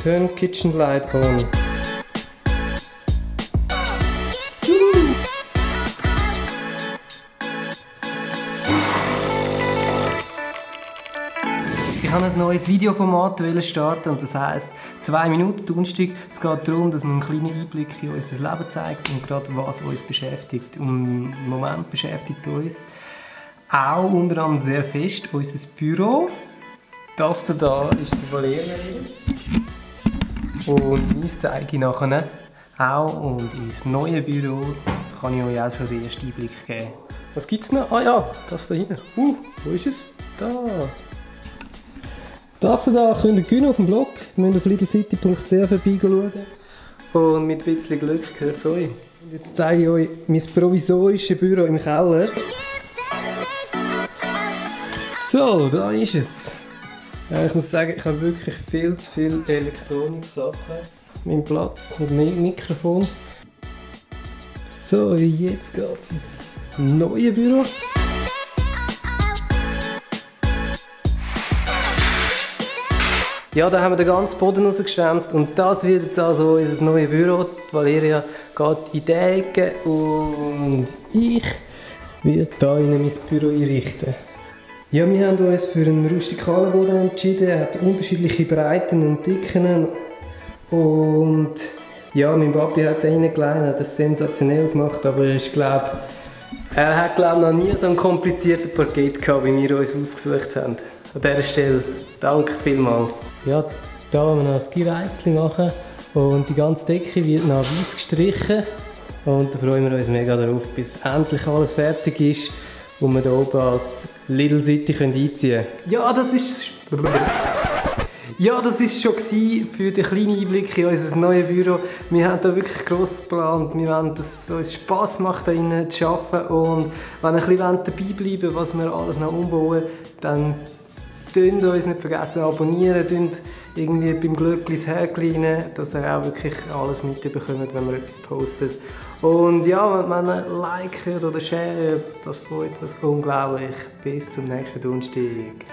Turn kitchen light on. Ich habe ein neues Videoformat starten und das heisst 2 Minuten Donnerstag. Es geht darum, dass man einen kleinen Einblick in unser Leben zeigt und gerade was uns beschäftigt. Und im Moment beschäftigt uns auch unter anderem sehr fest unser Büro. Das hier ist der Valeria. Und uns zeige ich nachher auch. Und ins neue Büro kann ich euch auch schon den ersten Einblick geben. Was gibt es noch? Ah ja, das da hinten. Wo ist es? Da. Das hier könnt ihr gewinnen auf dem Blog. Ihr müsst auf lidlcity.ch vorbeischauen. Und mit ein bisschen Glück gehört es euch. Und jetzt zeige ich euch mein provisorisches Büro im Keller. So, da ist es. Ich muss sagen, ich habe wirklich viel zu viele Elektronik-Sachen. Mein Platz mit dem Mikrofon. So, jetzt geht es ins neue Büro. Ja, da haben wir den ganzen Boden rausgeschwänzt und das wird jetzt also unser neues Büro. Die Valeria geht in die Ecke und ich werde hier in mein Büro einrichten. Ja, wir haben uns für einen rustikalen Boden entschieden. Er hat unterschiedliche Breiten und Dicken. Und ja, mein Papi hat da reingelegt, hat das sensationell gemacht, aber er hat noch nie so einen komplizierten Parkett gehabt, wie wir uns ausgesucht haben. An dieser Stelle danke vielmals. Ja, da wollen wir noch ein Skireizchen machen und die ganze Decke wird noch weiß gestrichen. Und da freuen wir uns mega darauf, bis endlich alles fertig ist und wir hier oben als Lidl City einziehen können. Ja, das ist schon für den kleinen Einblick in unser neues Büro. Wir haben hier wirklich gross geplant. Wir wollen, dass es uns Spass macht, hier drinnen zu arbeiten. Und wenn ihr ein bisschen dabei bleiben, was wir alles noch umbauen, dann tun uns nicht vergessen abonnieren, tun irgendwie beim Glöckchen das Häkchen rein, dass ihr auch wirklich alles mitbekommt, wenn wir etwas postet. Und ja, wenn ihr liken oder sharen, das freut uns unglaublich. Bis zum nächsten Donnerstag.